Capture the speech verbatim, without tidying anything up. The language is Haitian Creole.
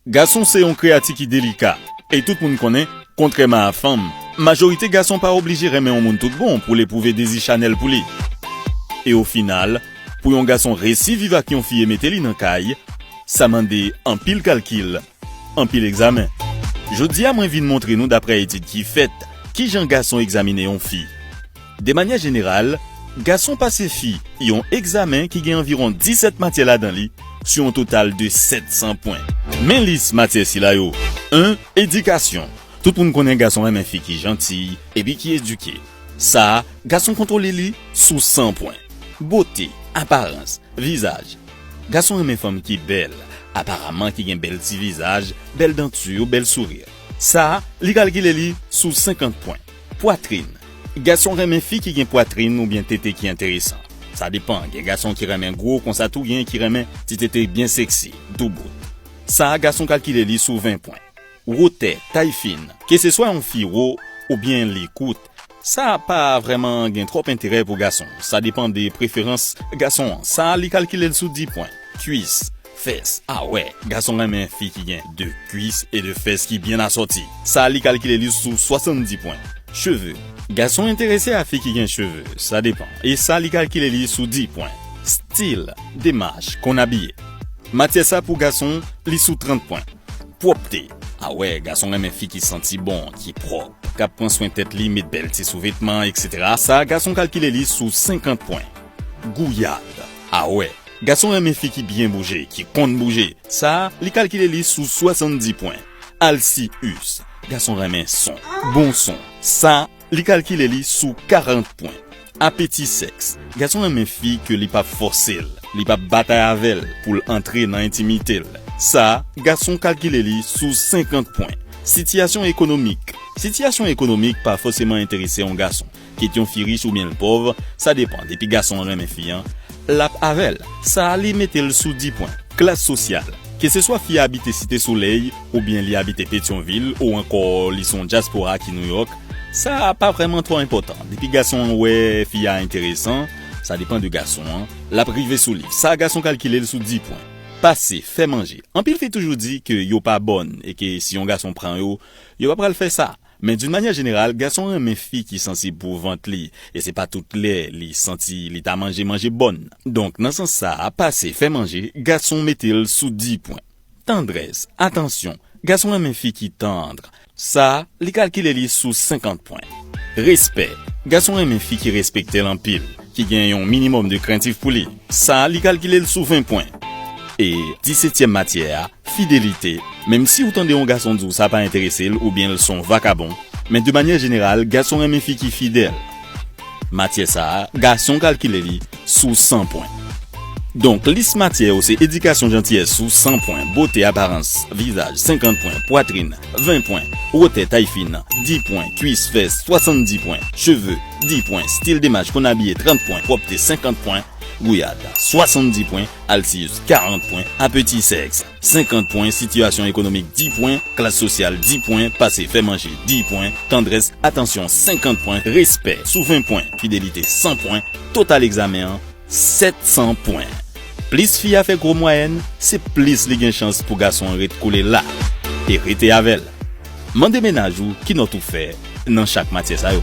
Gason se yon kreyati ki delika, e tout moun konnen, kontrèman a fanm, majorite gason pa oblije renmen yon moun tout bon pou l epwouve dezi chanèl pou li. E o final, pou yon gason resi viv ak yon fi e mete li nan kay, sa mande anpil kalkil, anpil egzamen. Jodi a, mwen vin montre nou, daprè etid ki fèt, kijan gason egzamine yon fi. De manyè jeneral, gason pase fi yon egzamen ki gen anviwon disèt matyè ladan li, sou yon total de sèt san pwen. Men lis matyè sila yo. En, edikasyon. Tout moun konnen gason renmen fi ki janti epi ki edike. Sa a, gason kontwole li sou san pwen. Bote, aparans, vizaj. Gason renmen fanm ki bèl, aparaman ki gen bèl ti vizaj, bèl danti, bèl souri. Sa a, li kalkile li sou senkant pwen. Pwatrin. Gason renmen fi ki gen pwatrin oubyen tete ki enteresan. Sa depann, gen gason ki renmen gwo konsa tou, gen ki renmen ti tete byen seksi, doubout. Sa a, gason kalkile li sou ven pwen. Wotè, tay fin. Keseswa yon fi wo oubyen li kout, sa pa vrèman gen twòp enterè pou gason. Sa depann de preferans gason an. Sa a, li kalkile l sou dis pwen. Kwis, fès, a wè, gason renmen fi ki gen de kwis e de fès ki byen asòti. Sa a, li kalkile li sou swasanndis pwen. Cheve. Gason enterese a fi ki gen cheve, sa depann. E sa, li kalkile li sou dis pwen. Stil, demach, konn abiye. Matyè sa pou gason, li sou trant pwen. Pwòpte. A wè, gason renmen fi ki santi bon, ki pwòp, k ap pran swen tèt li, met bèl ti souvetman, etsetera. Sa a, gason kalkile li sou senkant pwen. Gouyad. A wè, gason renmen fi ki byen bouje, ki konn bouje. Sa a, li kalkile li sou swasanndis pwen. Alsiyis. Gason renmen son, bon son. Sa a, li kalkile li sou karant pwen. Apeti sèks. Gason renmen fi ke li p ap fòse l, li p ap batay avè l pou l antre nan entimite l. Sa a, gason kalkile li sou senkant pwen. Sitiyasyon ekonomik. Sitiyasyon ekonomik pa fòseman enterese yon gason. Kit yon fi rich oubyen l pòv, sa depann. Depi gason an renmen fi an, l ap avè l. Sa a, li mete l sou dis pwen. Klas sosyal. Keseswa fi a abite Site Solèy, oubyen li abite Petyonvil, ou ankò li se yon dyaspora ki Nouyòk, sa pa vrèman twò enpòtan. Depi gason an wè fi a enteresan, sa depann de gason an, l ap rive sou li. Sa a, gason kalkile l sou dis pwen. Pase, fè manje. Anpil fi toujou di ke yo pa bòn e ke si yon gason pran yo, yo pa pral fè sa. Men d'une manière générale, gason renmen fi ki sansib pou vant li, e se pa tout lè li santi li ta manje manje bòn. Donk, nan sans sa a, pase, fè manje, gason mete l sou dis pwen. Tandrès, atansyon, gason renmen fi ki tann. Sa a, li kalkile li sou senkant pwen. Respè, gason renmen fi ki respekte l anpil, ki gen yon minimòm de krentif pou li. Sa a, li kalkile l sou ven pwen. E disetyèm matyè a, fidelite. Menm si w tande yon gason di w sa pa enterese l oubyen l se yon vakabon, men de manyè jeneral, gason renmen fi ki fidèl. Matyè sa a, gason kalkile li sou san pwen. Donk, lis matyè yo se edikasyon, jantiyès sou san pwen, bote, aparans, vizaj, senkant pwen, pwatrin, ven pwen, wotè, tay fin, dis pwen, kwis, fès, swasanndis pwen, cheve, dis pwen, stil de mach, konn abiye, trant pwen, pwòpte, senkant pwen, gouyad, swasanndis pwen, alsiyis, karant pwen, apeti sèks, senkant pwen, sitiyasyon ekonomik, dis pwen, klas sosyal, dis pwen, pase, fè manje, dis pwen, tandrès, atansyon, senkant pwen, respè, sou ven pwen, fidelite, san pwen, total egzamen an, sèt san pwen. Plis fi a fè gwo mwayèn, se plis li gen chans pou gason an ret kole la e rete avè l. Mande mennaj ou ki nòt ou fè nan chak matyè sa yo.